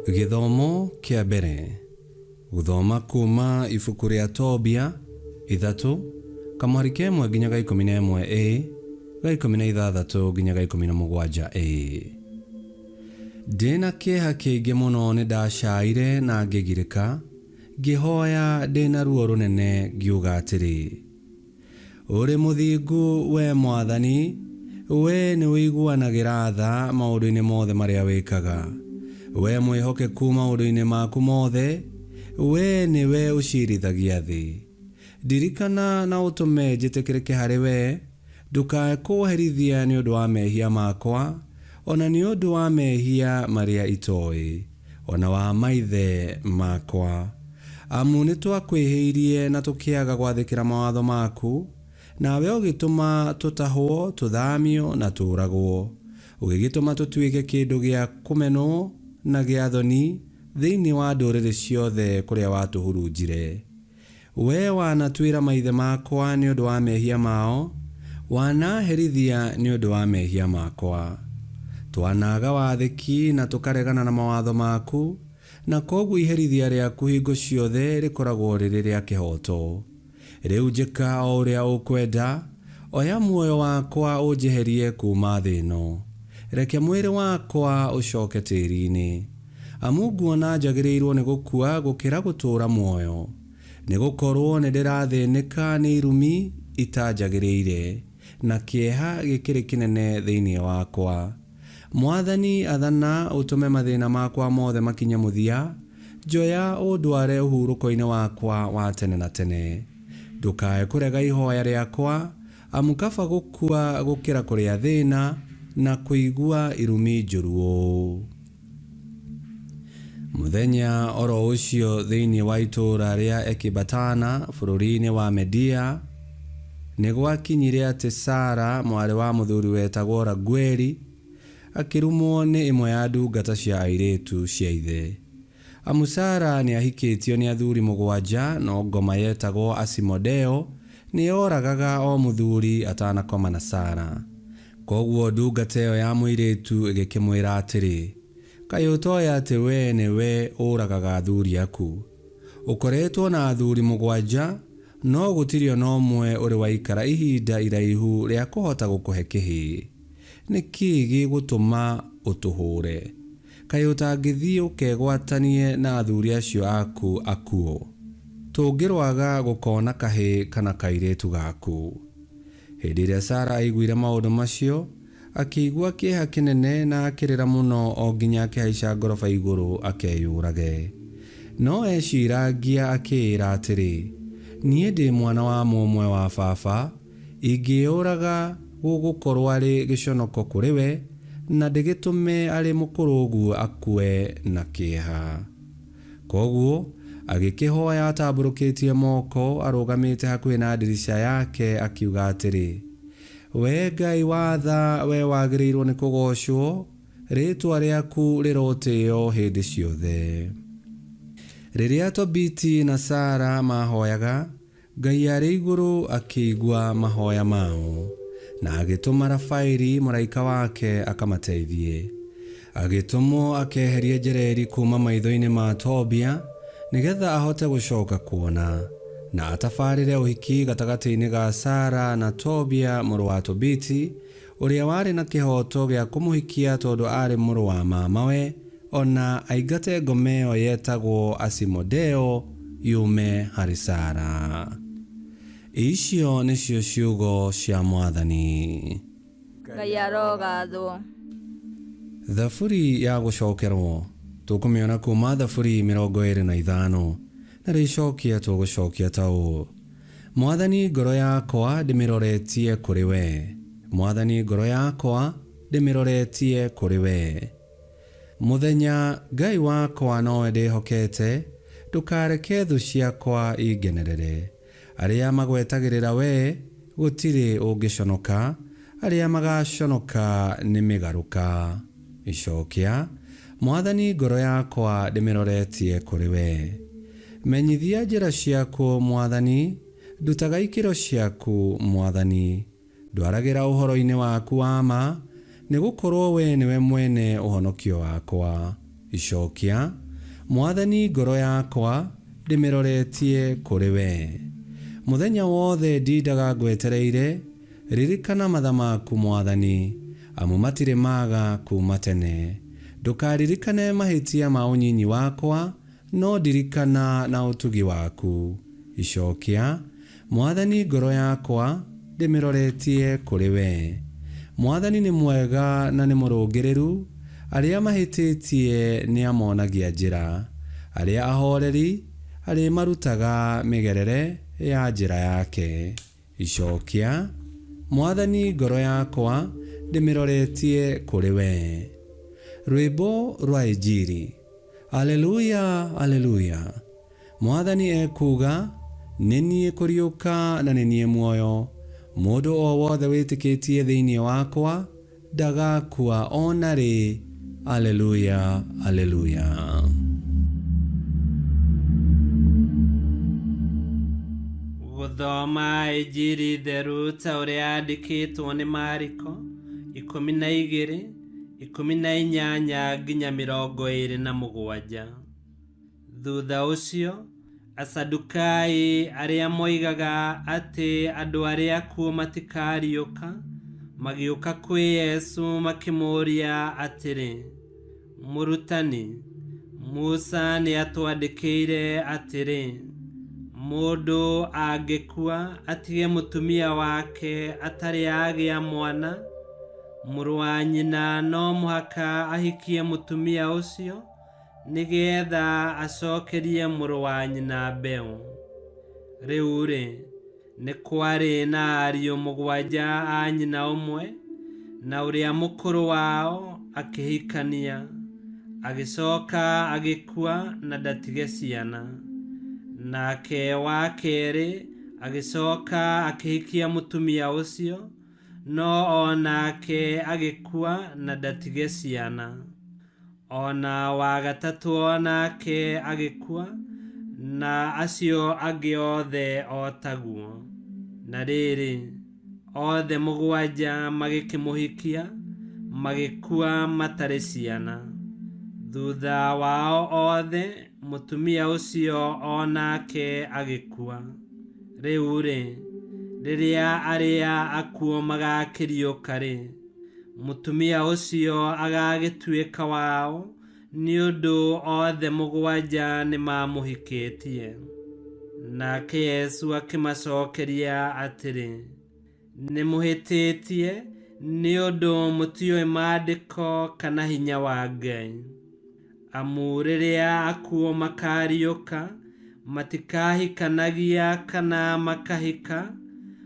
Gĩthomo kĩa mbere. Gũthoma kuuma ibuku rĩa Tobia 3, kamũhari ka ĩmwe nginya ga 11 a, ga 16 nginya ga 17 a. Ndĩ na kĩeha kĩingĩ mũno nĩndacaire na ngĩgirĩka, ngĩhooya ndĩ na ruo rũnene ngiuga atĩrĩ. Ũrĩ mũthingu, wee Mwathani, wee nĩũiguanagĩra tha maũndũ-inĩ mothe marĩa wĩkaga. Wee mwĩhokeku maũndũ-inĩ maku mothe, wee nĩwe ũciirithagia thĩ. Ndirikana na ũtũme njĩtĩkĩrĩke harĩ wee, ndũkae kũũherithia nĩ ũndũ wa mehia makwa, o na nĩ ũndũ wa mehia marĩa itoĩ. O na wa maithe makwa. Amu nĩtwakwĩhĩirie na tũkĩaga gwathĩkĩra mawatho maku, nawe ũgĩtũma tũtahwo, tũthaamio, na tũũragwo. Ũgĩgĩtũma tũtuĩke kĩndũ gĩa kũmenwo na gĩa thoni thĩinĩ wa ndũrĩrĩ ciothe kũrĩa watũhurunjire. Wee wanatuĩra maithe makwa nĩ ũndũ wa mehia mao, Wanaaherithia nĩ ũndũ wa mehia makwa. Twanaaga wathĩki na tũkaregana na mawatho maku, Na kwoguo iherithia rĩaku hingo ciothe rĩkoragwo rĩrĩ rĩa kĩhooto. Rĩu njĩka o ũrĩa ũkwenda, Oya muoyo wakwa ũnjeherie kuuma thĩ ĩno. Reke mwĩrĩ wakwa ũcoke tĩri-inĩ. Amu nguona njagĩrĩirũo nĩ gũkua gũkĩra gũtũũra muoyo, nĩ gũkorũo nĩndĩrathĩnĩka nĩ irumi itanjagĩrĩire, na kĩeha gĩkĩrĩ kĩnene thĩinĩ wakwa. Mwathani, athana ũtũme mathĩna makwa mothe makinye mũthia, njoya ũndware ũhurũko-inĩ wakwa wa tene na tene. Ndũkae kũrega ihoya rĩakwa, amu kaba gũkua gũkĩra kũrĩa thĩna na kũigua irumi njũru ũũ. Mũthenya o ro ũcio thĩinĩ wa itũũra rĩa Ekibatana bũrũri-inĩ wa Media, nĩ gwakinyire atĩ Sara, mwarĩ wa mũthuri wetagwo Ragueli, akĩrumwo nĩ ĩmwe ya ndungata cia airĩtu cia ithe. Amu Sara nĩahikĩtio nĩ athuri mũgwanja, no ngoma yetagwo Asimodeo nĩyoragaga o mũthuri atanakoma na Sara. Kwoguo ndungata ĩyo ya mũirĩtu ĩgĩkĩmwĩra atĩrĩ, Kaĩ ũtoĩ atĩ wee nĩwe ũũragaga athuri aku? Ũkoretwo na athuri mũgwanja, no gũtirĩ o na ũmwe ũrĩ waikara ihinda iraihu rĩa kũhota gũkũhe kĩhĩĩ. Nĩ kĩĩ gĩgũtũma ũtũhũũre? Kaĩ ũtangĩthiĩ ũkegwatanie na athuri acio aku akuũ? Tũngĩroaga gũkoona kahĩĩ kana kairĩtu gaku. Hĩndĩ ĩrĩa Sara aiguire maũndũ macio, akĩigua kĩeha kĩnene na akĩrĩra mũno o nginya akĩhaica ngoroba igũrũ akeyũrage. No ecirangia akĩĩra atĩrĩ, Niĩ ndĩ mwana wa mũmwe wa baba, ingĩĩyũraga gũgũkorũo arĩ gĩconoko kũrĩ we, na ndĩgĩtũme arĩ mũkũrũ ũguo akue na kĩeha. Kwoguo, agĩkĩhoya atambũrũkĩtie moko arũgamĩte hakuhĩ na ndirica yake akiuga atĩrĩ, Wee Ngai wa tha, wee wagĩrĩirũo nĩ kũgoocwo, rĩĩtwa rĩaku rĩrotĩo hĩndĩ ciothe. Rĩrĩa Tobiti na Sara maahoyaga, Ngai arĩ igũrũ akĩigua mahoya mao, na agĩtũma Rafaili mũraika wake akamateithie. Agĩtũmwo akeherie njereeri kuuma maitho-inĩ ma Tobia nĩgetha ahote gũcoka kuona, na atabarĩre ũhiki gatagatĩ-inĩ ga Sara na Tobia mũrũ wa Tobiti, ũrĩa warĩ na kĩhooto gĩa kũmũhikia tondũ aarĩ mũrũ wa mamawe, O na aingate ngoma ĩyo yetagwo Asimodeo yume harĩ Sara. Icio nĩcio ciugo cia Mwathani. Ngai arogathwo. Thaburi ya gũcokerwo tũkũmĩona kuuma Thaburi 25, na rĩcokia tũgũcokia ta ũũ, Mwathani ngoro yakwa ndĩmĩroretie kũrĩ wee, Mwathani ngoro yakwa ndĩmĩroretie kũrĩ wee. Mũthenya, Ngai wakwa nowe ndĩhokete, ndũkareke thũ ciakwa ingenerere. Arĩa magwetagĩrĩra wee, gũtirĩ ũngĩconoka, arĩa magaconoka nĩ mĩgarũka. Icokia, Mwathani ngoro yakwa ndĩmĩroretie kũrĩ wee. Menyithia njĩra ciaku, Mwathani, ndutaga ikĩro ciaku, Mwathani. Ndwaragĩra ũhoro-inĩ waku wa ma, nĩgũkorwo Wee nĩwe mwene ũhonokio wakwa. Icokia: Mwathani, ngoro yakwa ndĩmĩroretie kũrĩ we. Mũthenya wothe ndindaga ngwetereire. Ririkana matha maku, Mwathani, amu matirĩ maga kuma tene. Ndũkaririkane mahĩtia ma ũnyinyi wakwa, no ndirikana na ũtugi waku. Icokia: Mwathani, ngoro yakwa ndĩmĩroretie kũrĩ we. Mwathani nĩ mwega na nĩ mũrũngĩrĩru, arĩa mahĩtĩtie nĩ amonagia njĩra. Arĩa ahoreri arĩmarutaga mĩgerere ya njĩra yake. Icokia: Mwathani, ngoro yakwa ndĩmĩroretie kũrĩ we. Rwĩmbo rwa Injiri. Aleluya, aleluya. Mwathani ekuuga, nĩ niĩ kũriũka na nĩ niĩ muoyo. Mũndũ o wothe wĩtĩkĩtie thĩinĩ wakwa ndagakua ona rĩ. Aleluya, aleluya. Gũthoma Injiri theru ta ũrĩa yandĩkĩtwo nĩ Mariko 12 18 nginya 27. Thutha ũcio Asadukai, arĩa moigaga atĩ andũ arĩa akuũ matikariũka, magĩũka kwĩ Yesu makĩmũũria atĩrĩ, Mũrutani, Musa nĩatwandĩkĩire atĩrĩ, mũndũ angĩkua atige mũtumia wake atarĩ agĩa mwana, mũrũ wa nyina no mũhaka ahikie mũtumia ũcio nĩgeetha acokerie mũrũ wa nyina mbeũ. Rĩu-rĩ, nĩ kwarĩ na ariũ 7 a nyina ũmwe, na ũrĩa mũkũrũ wao akĩhikania, agĩcoka agĩkua na ndatige ciana. Nake wa kerĩ agĩcoka akĩhikia mũtumia ũcio, no o nake agĩkua na ndatige ciana. Ona wa gatatũ o nake agĩkua, na acio angĩ othe o taguo. Na rĩrĩ, othe 7 magĩkĩmũhikia, magĩkua matarĩ ciana. Thutha wao othe mũtumia ũcio o nake agĩkua. Rĩu-rĩ, rĩrĩa arĩa akuũ magakĩriũka-rĩ, mũtumia ũcio agagĩtuĩka wao, nĩ ũndũ othe 7 nĩmamũhikĩtie. Nake Yesu akĩmacokeria atĩrĩ, nĩmũhĩtĩtie nĩ ũndũ mũtiũĩ maandĩko kana hinya wa Ngai. Amu rĩrĩa akuũ makariũka, matikahikanagia kana makahika,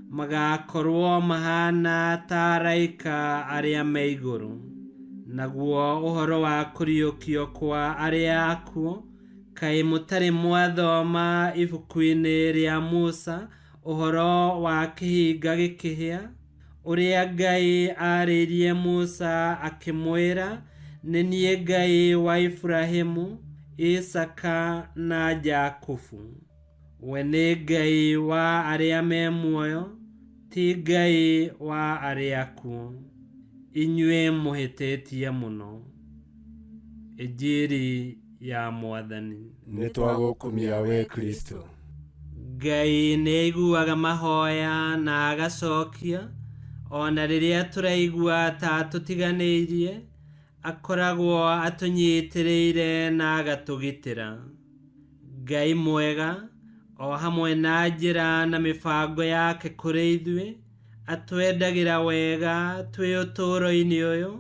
magakorwo mahana ta araika arĩa me igũrũ. Naguo ũhoro wa kũriũkio kwa arĩa akuũ, kaĩ mũtarĩ mwathoma ibuku-inĩ rĩa Musa ũhoro wa kĩhinga gĩkĩhĩa, ũrĩa Ngai aarĩirie Musa akĩmwĩra, nĩ niĩ Ngai wa Iburahĩmu, Isaka na Jakubu. We nĩ Ngai wa arĩa me muoyo, ti Ngai wa arĩa akuũ. Inyuĩ mũhĩtĩtie mũno. Injiri ya Mwathani. Nĩtwagũkumia we Kristo. Ngai nĩ aiguaga mahoya na agacokia, ona rĩrĩa tũraigua ta tũtiganĩirie, akoragwo atũnyitĩrĩire na agatũgitĩra. Ngai mwega, o hamwe na njĩra na mĩbango yake kũrĩ ithuĩ, atwendagĩra wega twĩ ũtũũro-inĩ ũyũ,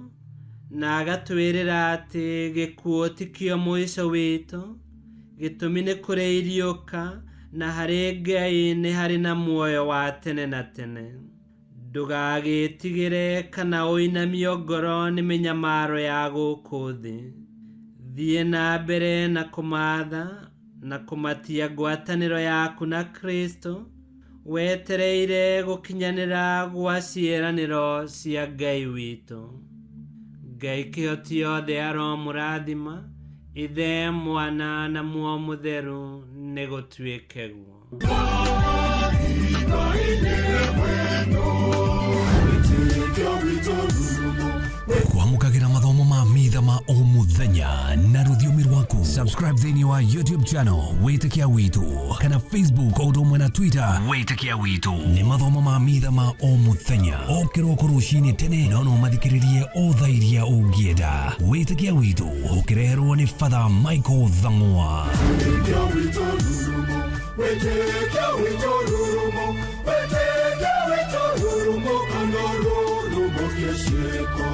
na agatwĩrĩra atĩ gĩkuũ tikĩo mũico witũ, gĩtũmi nĩ kũrĩ iriũka, na harĩ Ngai nĩ harĩ na muoyo wa tene na tene. Ndũgagĩtigĩre kana ũinamio ngoro nĩ mĩnyamaro ya gũkũ thĩ. Thiĩ na mbere na kũmaatha na kũmatia ngwatanĩro yaku na Kristo, wetereire gũkinyanĩra gwa ciĩranĩro cia Ngai witũ. Ngai kĩhoti yothe aromũrathima, Ithe, Mwana na Muoyo Mũtheru, nĩ gũtuĩke guo. Kwamũkagĩra mathomo ma mitha ma ma o muthenya na rũthiomi rwaku. Subscribe thĩinĩ wa YouTube channel Wĩtĩkia Witũ kana Facebook o ũndũ ũmwe na Twitter Wĩtĩkia Witũ. Nĩ mathomo ma mitha ma o mũthenya o kĩroko rũcinĩ tene, no no mathikĩrĩrie o thaa iria ũngĩenda. Wĩtĩkia Witũ ũkĩreherwo nĩ Father Michael Thang'wa. Wĩtĩkia witũ rurumo, wĩtĩkia witũ rurumo, wĩtĩkia witũ rurumo, kana rurumo kĩciĩko.